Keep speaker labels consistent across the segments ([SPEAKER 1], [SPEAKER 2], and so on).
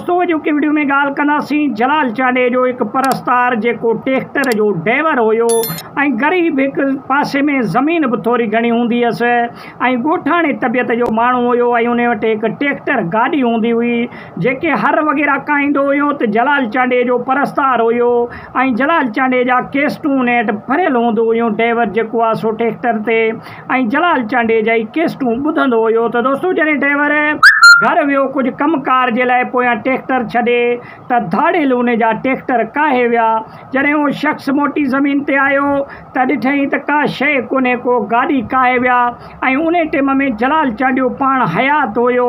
[SPEAKER 1] دوستو اڄوڪي وڊيو ۾ ڳالهه ڪنداسين جلال چانڊيي جو هڪ پرستار جيڪو ٽيڪٽر جو ڊيور هيو ۽ غريب هڪ پاسي ۾ زمين به ٿوري گهڻي هوندي هيس ۽ ڳوٺاڻي طبيعت جو ماڻهو هيو ۽ ان وٽ هڪ ٽيڪٽر گاڏي هوندي هئي جيڪي هر وغيره ڪاهيندو هيو ته جلال چانڊيي جو پرستار هيو ۽ جلال چانڊيي جا ڪيسٽون ان وٽ ڀريل هوندو هيون ڊيور جيڪو آهي سو ٽيڪٽر تي ۽ جلال چانڊيي جا ئي ڪيسٽون ٻڌندو هيو ته دوستو جڏهن ڊرائيور گهر ويو ڪجهه ڪم ڪار جي لاء پويان ٽيڪٽر ڇڏي ته ڌاڙيل ان جا ٽيڪٽر ڪاهي ويا جڏهن اهو شخص موٽي زمين تي آيو ته ڏٺائين ته ڪا شيء ڪونهي ڪو گاڏي ڪاهي ويا ۽ انهي ٽيم ۾ جلال چانڊيو پاڻ حيات هيو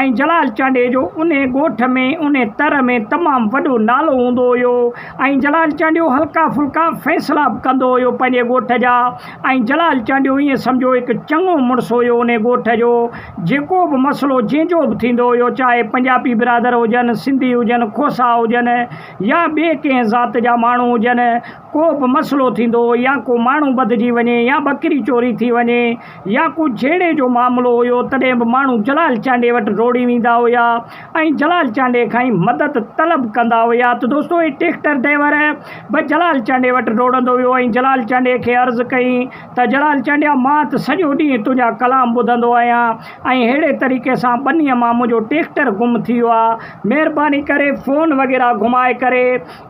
[SPEAKER 1] ۽ جلال چانڊيي جو انهي ڳوٺ ۾ انهي تر ۾ تمام وڏو نالو هوندو هيو ۽ جلال چانڊيو هلڪا ڦلڪا فيصلا به ڪندو هيو پنهنجي ڳوٺ جا ۽ جلال چانڊيو ائين سمجهو هڪ چڱو مڙس هيو انهي ڳوٺ جو جيڪو به مسئلو جنهن جو به ٿيندو هيو چاهي پنجابي برادر هجن سنڌي هجن کوسا هجن يا ٻي ڪنهن ذات جا ماڻهو هجن ڪو به مسئلو ٿيندو هو يا ڪو ماڻهو ٻڌجي وڃي يا ٻڪري چوري ٿي وڃي يا ڪو جهيڙي جو معاملو هيو تڏهن به ماڻهو جلال چانڊيي وٽ ڊوڙي ويندا هيا ۽ جلال چانڊيي کان ئي مدد طلب ڪندا هيا ته دوستو هي ٽيڪٽر ڊرائيور به جلال چانڊيي وٽ ڊوڙندو ويو ۽ جلال چانڊيي کي عرض ڪئي ته جلال چانڊيا مان ته سڄو ڏينهن تنهنجا ڪلام ٻڌندو آهيان ۽ ههڙي طريقي سان ٻنيء مان منهنجو ٽيڪٽر گم ٿي ويو آهي مهرباني ڪري فون وغيره گهمائي ڪري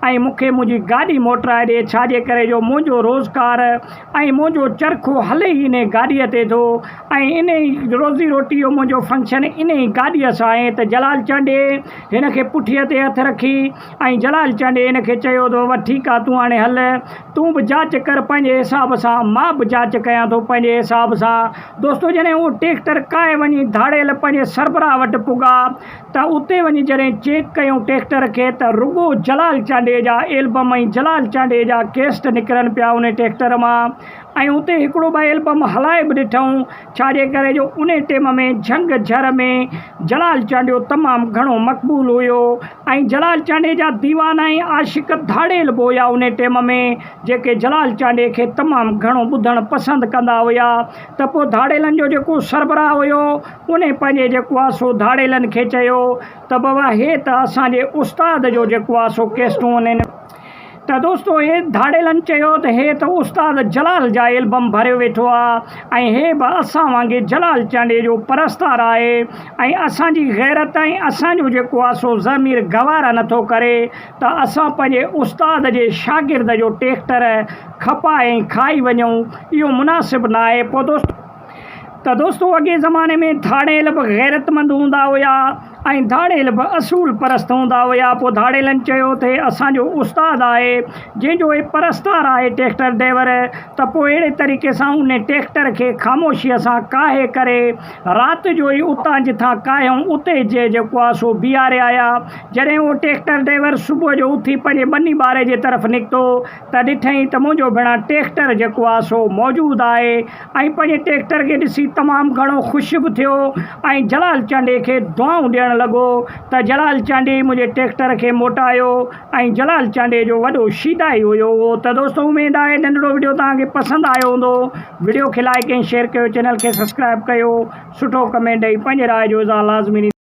[SPEAKER 1] ۽ مون کي منهنجي گاڏي موٽرائي ڏي، ڇا جي ڪري جو منهنجو روزگار ۽ منهنجو چرخو هلي ئي انهي گاڏيء تي ٿو ۽ انهي روزي روٽي جو منهنجو فنڪشن انهي گاڏيء سان آهي ته جلال چانڊيي هن کي پٺيء تي هٿ رکي ۽ جلال چانڊيي هن کي چيو ته بابا ٺيڪ آ تون هاڻي هل تون به جاچ ڪر پنهنجي حساب سان مان به جاچ ڪيان ٿو پنهنجي حساب سان دوستو جڏهن اهو ٽيڪٽر ڪاهي وڃي ڌاڙيل پنهنجي سربراهه وٽ پڳا ته اتي وڃي جڏهن چيڪ ڪيون ٽيڪٽر کي ته رڳو جلال چانڊيي جا ايلبم ۽ جلال چانڊيي جا ڪيسٽ نڪرن پيا انهي ٽيڪٽر مان ۽ اتي هڪڙو ٻه ايلبم هلائي به ڏٺائون ڇا جي ڪري جو انهي ٽيم ۾ جهنگ جهر ۾ جلال چانڊيو تمام گهڻو مقبول هيو ۽ جلال چانڊيي جا ديوانا ۽ عاشق ڌاڙيل به هيا انهي ٽيم ۾ جيڪي جلال چانڊيي کي تمام گهڻو ٻڌڻ پسند ڪندا هيا ته پوء ڌاڙيلن جو جيڪو سربراهه هيو انهي پنهنجي جيڪو آ سو ڌاڙيلن کي چيو ته بابا هي ته اسان جي استاد جو جيڪو آ سو ڪيسٽون انهن ته دوستو هي ڌاڙيلن چيو ته هي ته استاد جلال جا البم ڀريو ويٺو آ ۽ هي به اسان وانگي جلال چانڊيي جو پرستار آهي ۽ اسان جي غيرت ۽ اسان جو جيڪو آ سو ضمير گوارا نٿو ڪري ته اسان پنهنجي استاد جي شاگرد جو ٽيڪٽر کپائي ۽ کائي وڃون اهو مناسب ناهي پوء دوستو ته دوستو اڳئين زماني ۾ ڌاڙيل به غيرتمند هوندا هيا ۽ ڌاڙيل به اصول پرست هوندا هيا پوء ڌاڙيلن چيو ته هي اسان جو استاد آهي جنهن جو هي پرستار آهي ٽيڪٽر ڊرائيور ته پوء اهڙي طريقي سان ان ٽيڪٽر کي خاموشيء سان ڪاهي ڪري رات جو ئي اتان جتان ڪاهيائون اتي جي جيڪو آهي سو بيهاري آيا جڏهن اهو ٽيڪٽر ڊرائيور صبح جو اٿي پنهنجي ٻني ٻاري جي طرف نڪتو ته ڏٺائين ته منهنجو ڀيڻا ٽيڪٽر جيڪو آهي سو موجود آهي ۽ پنهنجي ٽيڪٽر کي ڏسي تمام گهڻو خوش به ٿيو ۽ جلال چانڊيي کي دعائون ڏيڻ لڳو ته جلال چانڊيي منهنجي ٽيڪٽر کي موٽايو ۽ جلال چانڊيي جو وڏو شيدائي هيو اهو ته دوستو اميد آهي ننڍڙو وڊيو توهان کي پسند آيو هوندو وڊيو کي لائڪ ۽ شيئر ڪيو چينل کي سبسڪرائب ڪيو سٺو ڪمينٽ ڏئي پنهنجي راء جو اظهار لازمي ڏيندا.